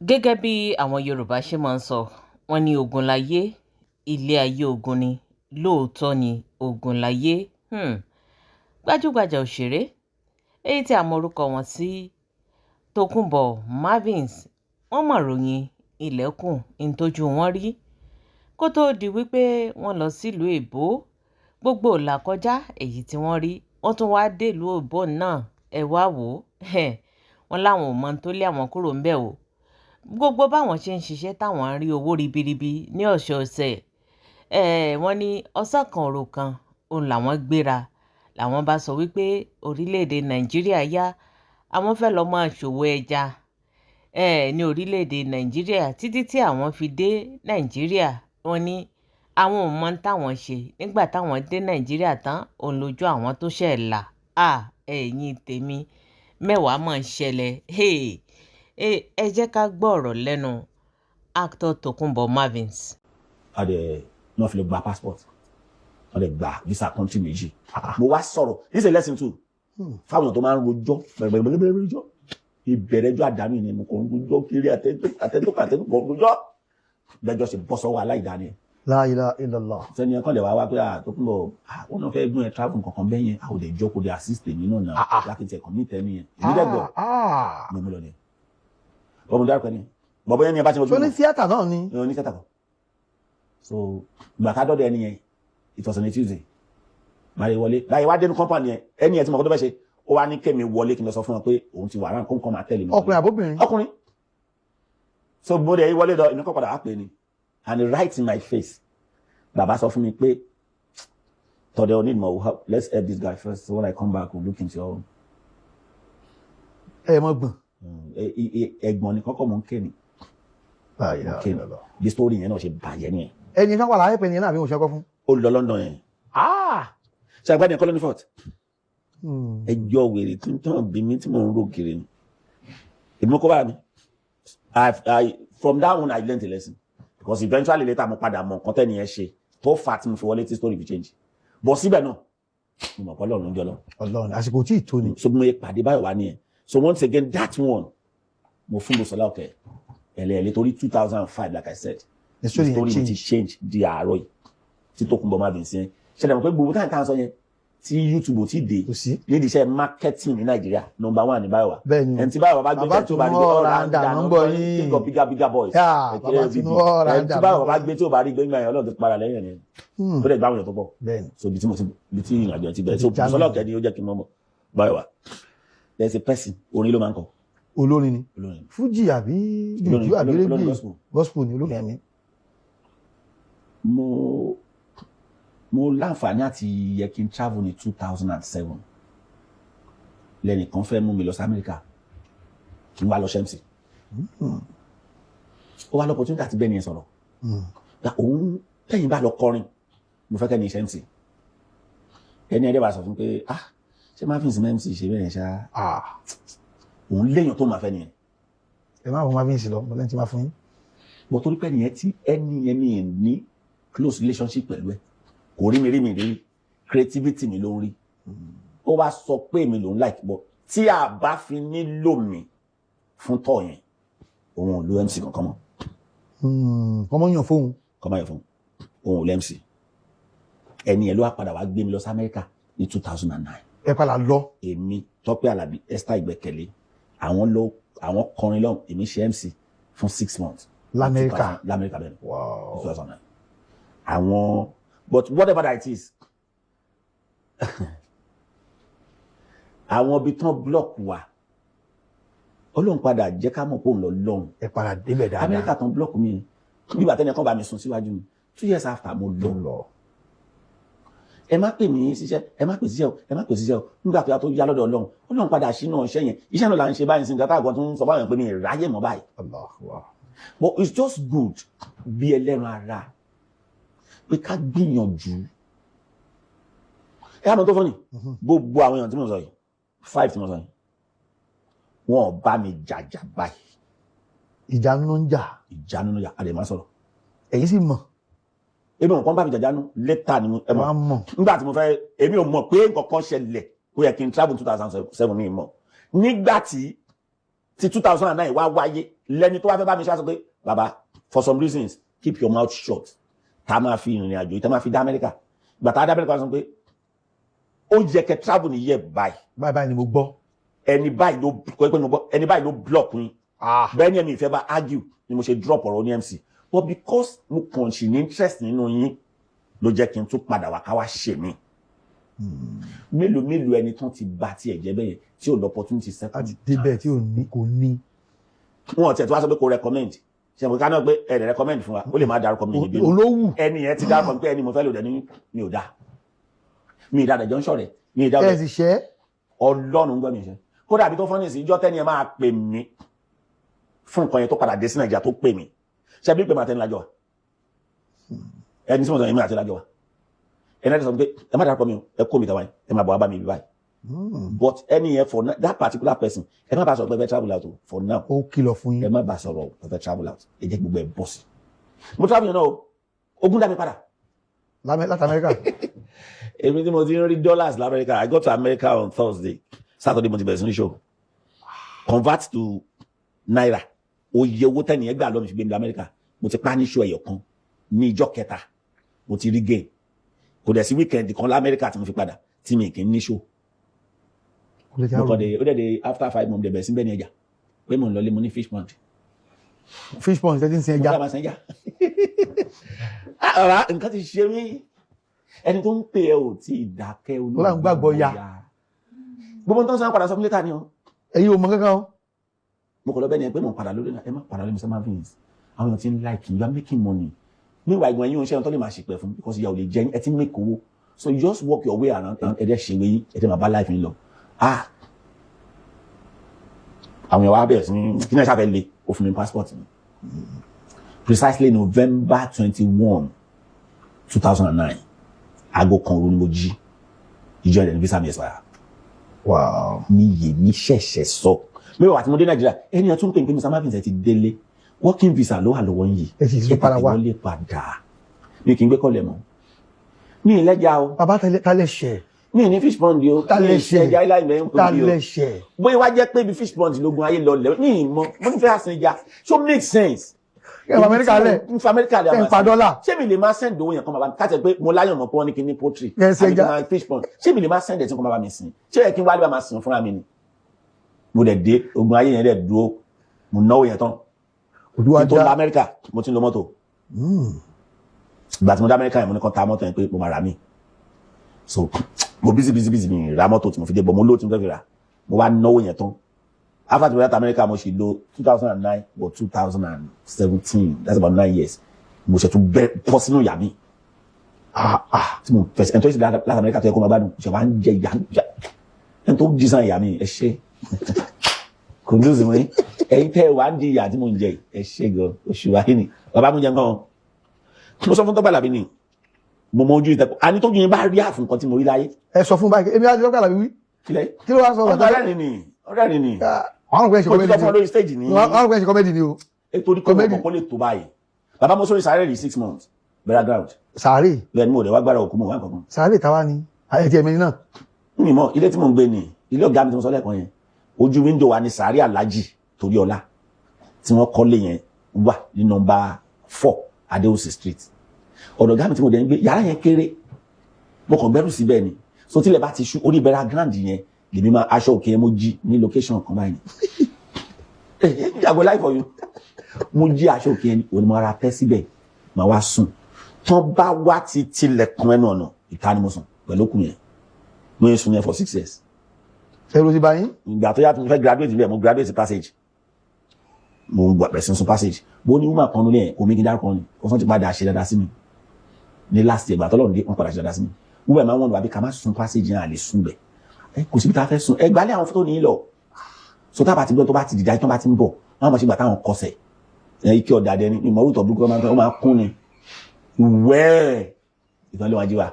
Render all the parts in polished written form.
Gẹ́gẹ́ bí àwọn Yorùbá ṣe máa ń sọ, wọ́n ní ogun láyé, ilé ayé ogun ni, lóòótọ́ ni ogun láyé. Gbajúgbajà òṣèré èyí tí a mọ orúkọ wọn sí Tókunbọ̀ Marvins, wọ́n mọ̀ ròyìn ilẹ̀kùn ń tójú wọn rí kó tóó di wípé wọ́n lọ sílùú èbó, gbogbo làkọjá èyí tí wọ́n rí, wọ́n tún wáá délùú òbó náà. Ẹ wá wò ó, wọ́n láwọn ò mọ ohun tó lé àwọn kúrò ńbẹ̀ o. Gbogbo báwọn ṣe ń ṣiṣẹ́ táwọn ń rí owó ribiribi ní ọ̀sọ̀ọ̀sẹ̀, wọ́n ní ọ̀sán kan òru kan òun làwọn gbéra, làwọn bá sọ wípé orílẹ̀-èdè Nàìjíríà yá, àwọn fẹ́ lọ́ọ́ máa ṣòwò ẹja ní orílẹ̀-èdè Nàìjíríà. Títí tí àwọn fi dé Nàìjíríà, wọ́n ní àwọn ò mọ ohun táwọn ṣe. Nígbà táwọn dé Nàìjíríà tán, òun lójú àwọn tó ṣẹ̀ là á. Ẹ̀yìn tèmi, mẹ́wàá máa ń ṣẹlẹ̀. Ẹ jẹ́ ká gbọ́ ọ̀rọ̀ lẹ́nu actor Tókunbọ̀ Marvins. Adẹ náà fi lè gba passport, wọ́n lè gba visa country méjì. Mo wá sọ̀rọ̀, this is a lesson too fáwọn tó máa ń rojọ́ bẹ̀rẹ̀bẹ̀rẹ̀ rojọ́. Ìbẹ̀rẹ̀ ẹjọ́ àdánù ni mo kàn ń rojọ́ kiri, àtẹ́tọ́ àtẹ́tọ́ kàn ń rojọ́. Gbẹ́jọ́ ṣe bọ́ sọ́wọ́ aláìdáni ẹ̀. La ilaha illallah. Sẹ́ni ẹ̀ kàn lè wá wá pé Tókunbọ̀, wọn náà fẹ́ gún ẹ travel kankan bẹ́ẹ̀ yẹn, àwọn olè jókòó de assist èmi náà náà láti tẹ̀ kàn mí tẹ́ nìyẹn. Èmi dẹ́gbọ̀ mo mú lọ ni bọ́mú dárúkọ ni bọ́bọ́ yẹn ni ẹ bá ti mọ̀. Ṣó ní tíátà náà ni? Ní tíátà kan. So ìgbà tá a dọ́dọ̀ ẹni yẹn, it was on a Tuesday. Báyìí wọlé, báyìí wá dénú company yẹn, ẹni yẹn tí mo kọ́ tó fẹ́ ṣe, ó wá ní kémi wọlé kí n lọ sọ fún wọn pé òun ti wà rán kó nǹkan máa tẹ̀lé mi. Ọkùnrin àbóbìnrin? Ọkùnrin. So mo dẹ̀ wọlé lọ, èmi kọ́ padà wá pè ní and right in my face, bàbá sọ fún mi pé, "Tọ́dẹ̀ o need more help, let's help this guy first, so when I come back, we'll look into your own." Ẹ mọ gbọ̀n. Ẹ̀gbọ́n ni kọ́kọ́ mò ń ké ni. La ilaha ké ni. illallah. Bí story yẹn náà ṣe bàjẹ́ nìyẹn. Ẹni kan wà láyé pé ní náà àbí mo ṣe ọkọ fún. Ó lọ London yẹn, ṣe àgbàdo yẹn kọ́ ló ní fault. Ẹjọ́ wèrè tí ń tàn bí mi tí mò ń rò kiri ni èmi kó bá mi. From that one I learnt a lesson, because eventually later mo padà mọ nǹkan tẹ́ni yẹn ṣe tó fà tí mo fi wọlé tí story fi change. But síbẹ̀ náà, mo mọ̀ pé Ọlọ́run ń jọ lọ. Ọlọ́run, àsìkò tí ì tó ni. So bí mo yẹ pàdé báyọ̀ wá nìyẹn. So once again, that one, mo fún Mọ́sọ́lá ọ̀kẹ́ ẹ̀lẹ́ẹ̀lẹ́ torí 2005, like I said, the story the yẹn story ti change. Change di àárọ̀ yìí tí Tókunbọ̀ Marvins yẹn ṣẹlẹ̀, mọ̀ pé gbogbo táyà tá à ń sọ yẹn tí YouTube ò tí dé Kò sí. nídìí iṣẹ́ marketing ní Nàìjíríà, number one ní Báyọ̀ wá. Bẹ́ẹ̀ ni. Ẹni tí Báyọ̀ bá gbé Bàbá tí ó bá rí Tunu all-rounder ló ń bọ̀ yín. King of bigger bigger boys. Yeah, Ẹ̀kẹ́ Bàbá BB. Tunu all-rounder Ẹni tí Báyọ̀ ló ń bá bọ̀. gbé tí ó bá rí gbé nígbà yẹn, Ọlọ́run ti para lẹ́yìn ẹ̀. Tó dẹ̀ gbá àwọn èèyàn tó pọ̀. Bẹ́ẹ̀ ni. So ibi tí mo ti, ibi tí ìrìnàjò ti bẹ̀rẹ̀, so Ti já Bùsọ́lá nìyẹn. Ọ̀kẹ́ ni ó jẹ́ kí n mọ̀ mọ̀ Báyọ̀ wá. There is a person, orin ló máa ń kọ. Olórin ni? Olórin. Fújì àbí Olórin. jùjú àbí Olórin reggae? Gospel. Gospel ni, olórin ẹ̀mí. Mo láǹfààní àti yẹ kí n travel ní 2007. Lẹ́nìkan fẹ́ mú mi lọ sí Amẹ́ríkà kí n wá lọ ṣẹ́mùsì. Ó wá lọ́pọ̀ tí àti bẹ́ẹ̀ ni ẹ sọ̀rọ̀. Gba òun tẹ́yìn bá lọ kọrin, mo fẹ́ kẹ́ ní ṣẹ́mùsì. Ẹni ẹ̀dẹ́ bá sọ fún pé, "Ah, ṣé má fi ìsinmi MC ṣe bẹ́ẹ̀ ṣá?" Òun léèyàn tó máa fẹ́ nìyẹn. Ẹ má fún Marvins lọ, mo lẹ́yìn tí máa fún yín. Bọ̀ torí pé ẹnìyẹn tí ẹni yẹn mi ní close relationship pẹ̀lú ẹ, kò rí mi rí mi rí, creativity mi ló ń rí. Ó wá sọ pé èmi lòún like, but tí a bá fi nílò mi fún tọ̀ yẹn, òun ò lo MC kankan mọ́. Ọmọ yàn fóun. Kọ́ máa yẹ fún òun ò lo MC. Ẹni yẹn ló wá padà wá gbé mi lọ sí Amẹ́ríkà ní 2009. Ẹ padà lọ? Èmi, Tọ́pẹ́ Àlàbí, Esther Ìgbẹ́kẹ̀lé, àwọn lọ, àwọn kọrin lọ́hùn, èmi ṣe MC fún 6 months. Lamẹ́ríkà? Lamẹ́ríkà, bẹ́ẹ̀ ni. 2009 àwọn. But whatever that it is, àwọn ibi tán block wa, Ọlọ́run padà jẹ́ ká mọ̀ pé òun lọ lọ́hùn. Ẹ padà débẹ̀ dáadáa. Amẹ́ríkà tán block mi, bí bàtẹ́ ni ẹ̀kan bá mi sùn síwájú mi, 2 years after mo lọ. Lọ. Ẹ má pè mí síṣẹ́, ẹ má pè síṣẹ́ o, ẹ má pè síṣẹ́ o. Nígbà tó yà tó yá lọ́dọ̀ Ọlọ́run, Ọlọ́run padà sínú iṣẹ́ yẹn. Iṣẹ́ náà là ń ṣe báyìí sí nǹkan táàgọ́ tó ń sọ báyìí pé mi ì ráyè mọ́ báyìí. Allahu. But it's just good bí ẹlẹ́ran ara pé ká gbìyànjú. Ẹ àmọ́ tó fọ́ ni gbogbo àwọn èèyàn tí mo sọ yìí, five tí mo sọ yìí, wọn ò bá mi jàjà báyìí. Ìjà nínú ń jà. Ìjà nínú yà, a lè má sọ̀rọ̀. Èyí sì mọ̀. Èmi ò kàn bá mi jàjà nú, later ni mo ẹ ẹ mọ̀. Wá mọ̀. Nígbà tí mo fẹ́, èmi ò mọ̀ pé nǹkan kan ṣẹlẹ̀ ó yẹ kí n travel 2007, mi mọ̀. Nígbà tí 2009 wá wáyé. Lẹ́ni tó wá fẹ́ bá mi ṣe wá sọ pé bàbá, for some reasons, keep your mouth shut. Tá a máa fi ìrìn àjò yìí, tá a máa fi dá Amẹ́ríkà. Ìgbà tá a dá Amẹ́ríkà, wá sọ pé ó yẹ kẹ́ travel ní yẹ báyìí. Báyìí báyìí ni mo gbọ́. Ẹni báyìí ló kọ́ pé mo gbọ́, ẹni báyìí ló block yín. Bẹ́ẹ̀ ni ẹ̀mí ìfẹ́ bá argue ni mo ṣe drop ọ̀rọ̀ ní MC, but because mo kàn ṣì ní interest nínú yín ló jẹ́ kí n tún padà wá ká wá ṣe mí. Mélòó mélòó ẹni tán ti ba tiẹ̀ jẹ́ bẹ́yẹn tí ò lọ opportunity second? Láti débẹ̀ tí ò ní, kò ní. Wọn tiẹ̀ tó wá sọ pé kò recommend ṣe mo ká náà pé ẹ lè recommend fún wa, ó lè má dárúkọ mi níbí. Olówù. Ẹni yẹn ti dárúkọ mi pé ẹni mo fẹ́ lò dẹ̀ ní mi ò dá, mi ì dá dẹ̀jọ́ ń ṣọ̀rẹ́ mi ì dá. Ẹ sì ṣẹ́. Ọlọ́run ń gbọ́ mi ṣe. Kódà àbí tó fọ́nì sí ìjọ tẹ́ni ẹ máa pè mí fún nǹkan yẹn tó padà dé sí Nàìjíríà tó pè mí, ṣe bí pé màá tẹ́ni lájọ wa, ẹni tí mo sọ yẹn mi àti lájọ wa, ẹni láti sọ pé ẹ má dárúkọ mi o, ẹ kó mi tàwa yẹn, ẹ má bọ̀ wá bá mi bí báyìí. But ẹni yẹn, for that particular person, ẹ má bá sọ pé ẹ fẹ́ travel out o for now. Ó kìlọ̀ fún Ẹ yín. má bá sọ̀rọ̀ ẹ fẹ́ travel out, ẹ jẹ́ gbogbo ẹ bọ́ sí. Mo travel yẹn náà o, ogun dá mi padà. Láti Amẹ́ríkà. Èmi tí mo ti ń rí dollars lamẹ́ríkà, I got to America on Thursday, Saturday mo ti bẹ̀rẹ̀ sí ní show. Convert to naira, oye owó tẹ́nìyẹn gbà lọ́mí fi gbé mi lọ Amẹ́ríkà, mo ti pa ní show ẹ̀yọ̀ kan ní ìjọ́ kẹta, mo ti rí gain. Kò dẹ̀ sí weekend kan lamẹ́ríkà tí mo fi padà tí mi kì í ní show. Kò lè ti Mo àrùn. kàn dé, ó dẹ̀ dé after 5 months, dẹ̀ bẹ̀rẹ̀ sí bẹ́ẹ̀ ní ẹja pé mo ń lọlé, mo ní fish pond. Fish pond tẹ́tí ń sin Mo ẹja. sábà máa sin ẹja. Ah, bàbá, nǹkan ti ṣe mí. Ẹni tó ń pè ẹ ò tí ì dákẹ́. Ó là ń gbàgbọ́ ya. Gbogbo tó ń sọ padà sọ fún létà ni o. Ẹ̀yin ò mọ kankan o. Mo kọ̀ lọ bẹ́ẹ̀ ni pé mo padà lórí náà, ẹ má padà lórí Mr. Marvins, àwọn èèyàn ti ń like you, you are making money. Meanwhile, ìgbọ̀n ẹ̀yin oníṣẹ́ tó lè máa ṣèpẹ̀ fún because ìyà ò lè jẹ yín, ẹ ti ń make owó, so you just work your way around, ẹ dẹ́ ṣèwé yín, ẹ dẹ́ máa bá life yín lọ. Ah, àwọn èèyàn wá bẹ̀rẹ̀ sí ní kí náà ṣàfẹ́ le, ó fún mi passport mi precisely November 21, 2009, aago 1 òru ni mo jí, ìjọ ìdẹ̀ ní visa mi expire. Ní yèmí ṣẹ̀ṣẹ̀ sọ mẹ́wàá tí mo dé Nàìjíríà, ẹni ẹ̀ tún pè ní pé Mr. Marvins, ẹ ti délé, working visa ló wà lọ́wọ́ yìí. Ẹ sì tún padà wá. Ẹ tètè wọlé padà, mi kì í gbé kọ́lẹ̀ mọ́, mi ì lẹ́jà o. Bàbá, tálẹ̀ ṣẹ̀. Mi ì ní fish pond o. Ta Mi lẹ ì ṣe ṣẹ̀? ẹja ilá ìmẹ̀ ń kò bí o. Tálẹ̀ ṣẹ̀. Bóyá wá jẹ́ pé ibi fish pond lógun ayé lọ lẹ̀ ní ìmọ̀, mo ní fẹ́ àsìn ẹja, so make sense. Ẹ wọ Amẹ́ríkà lẹ̀. N fa Amẹ́ríkà lẹ̀. Ẹ ń pa dọ́là. Ṣé mi lè máa send owó yẹn kan bàbá mi káàtì pé mo láyọ̀ mọ̀ pé wọ́n ní kí n ní poultry Ẹ ṣe àbí kí n ẹja. máa fish pond, ṣé mi lè máa send ẹ̀ tí kò máa bá mi sìn? Ṣé yẹ kí n wálé bá máa sìn fúnra mi ni? Mo dẹ̀ dé, ogun ayé yẹn dẹ̀ dúró, mo náwó yẹn tán. Òdúwà Kí n tó lọ dá. Amẹ́ríkà, mo ti ń lo mọ́tò. Ìgbà tí mo dé Amẹ́ríkà yẹn, mo ní kàn ta mọ́tò yẹn pé mo máa rà mí. So mo busy busy busy, mi ra mọ́tò tí mo fi dé bọ̀, mo lówó tí mo fẹ́ fi rà, mo wá náwó yẹn tán. After tí mo dé Amẹ́ríkà, mo sì lo 2009 or 2017, that's about 9 years, mo ṣe tún bẹ́ bọ́ sínú ìyá mi. Ah ah, tí mo fẹsẹ̀ ẹni tó ṣe láti Amẹ́ríkà tó yẹ kó máa gbádùn ṣe wá ń jẹ ìyá ẹni tó jí san ìyá mi. Ẹ ṣe kò ní lóṣù mi, ẹ̀yin tẹ́ ẹ wá ń di ìyá tí mo ń jẹ yìí, ẹ ṣe gan. Oṣù wáyé ni bàbá mi jẹ nǹkan mo sọ fún Tọ́pẹ́ Àlàbí ni mo mọ ojú ìtẹ́kọ̀ àní tójú yín bá rí àfún nǹkan tí mo rí láyé. Ẹ sọ fún báyìí, èmi á ti Tọ́pẹ́ Àlàbí wí. Kílẹ̀? Kí ló wá sọ? Ọ̀rẹ́ ni ni, ọ̀rẹ́ ni ni. Àwọn òkú ẹ̀ ṣe Mo ti sọ comedy fún ọ ni lórí stage ní. o, àwọn òkú ẹ̀ ṣe comedy ni o. Ètò orí kò Comedy. mọ̀ kó lè tó báyìí. Bàbá, mo sórí sáré rí 6 months burial ground. Sàárè? Bẹ́ẹ̀ ni, mo rẹ̀ wá gbára òkú, mo wá nǹkan kan. Sàárè táwa ni ayé tí ẹ̀mí náà. Mi mọ ilé tí mò ń gbé ni ilé ọ̀gá mi tí mo sọ lẹ́ẹ̀kan yẹn, ojú window wa ni sàárè alájì torí ọlá tí wọ́n kọ́lé yẹn wà ní nọ́mbà 4 Adéwùsì Street. Ọ̀dọ̀ ọ̀gá mi tí mo dẹ̀ ń gbé, yàrá yẹn kéré, mo kàn gbẹ́rù síbẹ̀ ni. So tílẹ̀ bá ti ṣú, orí burial ground yẹn lèmi máa aṣọ òkè yẹn, mo jí ní location kan báyìí, I go lie for you, mo jí aṣọ òkè yẹn, òní mo ara tẹ́ síbẹ̀, màá wá sùn. Tán bá wá ti tilẹ̀kùn ẹnu ọ̀nà, ìta ni mo sùn pẹ̀lú òkú yẹn. Mo yẹn sùn yẹn for 6 years. Ẹrù ti bá yín. Ìgbà tó yá tí mo fẹ́ graduate bẹ́ẹ̀, mo graduate passage, mo ń gbà bẹ̀rẹ̀ sí sun passage. Bó ní woman kan nílé yẹn, kò mí kí n dárúkọ ni, kò sọ́n ti padà ṣe dáadáa sí mi ní last year. Ìgbà tọ́lọ́run dé, wọ́n padà ṣe dáadáa sí mi. Woman máa ń wọ̀n àbí ká má sun passage yẹn, à lè sun bẹ̀, ẹ kò síbi tá a fẹ́ sun, ẹ gbálẹ̀ àwọn fótó ní lọ. So tá a bá ti gbọ́, tó bá ti dìda, tó bá ti ń bọ̀, wọ́n á mọ̀ sí ìgbà táwọn kọsẹ̀ ẹ ike ọ̀dà dẹni ìmọ̀ orúkọ burúkú máa ń tọ́, ó máa kún ni wẹ́ẹ̀ ìtàn lé wọn jí wa.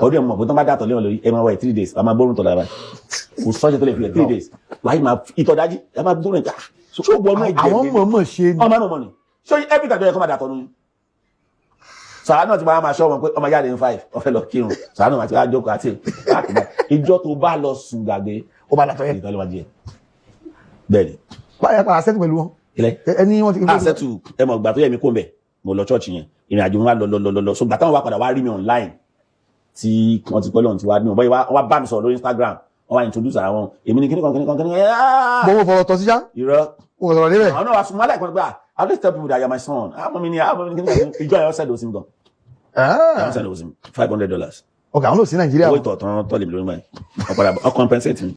Ọdún ẹ̀ mọ̀ bó tán bá dàtọ̀ léwọn lórí, ẹ máa wẹ̀ 3 days, a máa gbórùn tọ̀ lára, kò sọ́jọ́ tó lè fi wẹ̀ 3 days, wàá máa ìtọ̀ dájí, ẹ máa gbórùn ẹ̀ ṣó wọnú ẹ̀jẹ̀. Àwọn mọ̀ọ́mọ̀ ṣe ni. Ọmọ náà mọ̀ ni ṣó every time tó yẹ kó máa dàtọ̀ nù. Sàrà náà ti máa máa ṣọ́ wọn pé ọmọ jáde ní 5, ó fẹ́ lọ kírun. Sàrà náà ti wá jókòó àti ìjọ tó bá lọ sùn gbàgbé, Ó bá dàtọ̀ yẹn. ìtàn ló máa jí ẹ bẹ́ẹ̀ ni. Báyà padà sẹ́tù pẹ̀lú wọn. Ilẹ̀ Ẹni wọ́n ti. Ah, settle. Ẹ mọ̀ gbà tó yẹ mi kó mbẹ̀, mo lọ church yẹn, ìrìn àjò mi wá lọ lọ lọ lọ lọ. So gbà táwọn wá padà wá rí mi online tí wọ́n ti pẹ́ lọ́run ti wá ní wọ́n wá bá mi sọ̀rọ̀ lórí Instagram, wọ́n wá introduce ara wọn, èmi ní kíníkan kíníkan kíníkan. Bọ́wọ́ fọ̀rọ̀ tọ́ síjá. Irọ́. Wọ́n sọ̀rọ̀ débẹ̀. Àwọn náà wá súnmọ́ aláìkọ́ pé, "Ah, I always tell people that you are my son." Ah, mọ́mi ni, ah, mọ́mi ni kíníkan. Ìjọ yẹn send owó sí mi gan. Wọ́n send owó sí mi, $500. Ok, àwọn ló sí Nàìjíríà. Owó ìtọ̀ tán tọ́lẹ̀ mi lórí báyìí, wọ́n padà wọ́n compensate mi.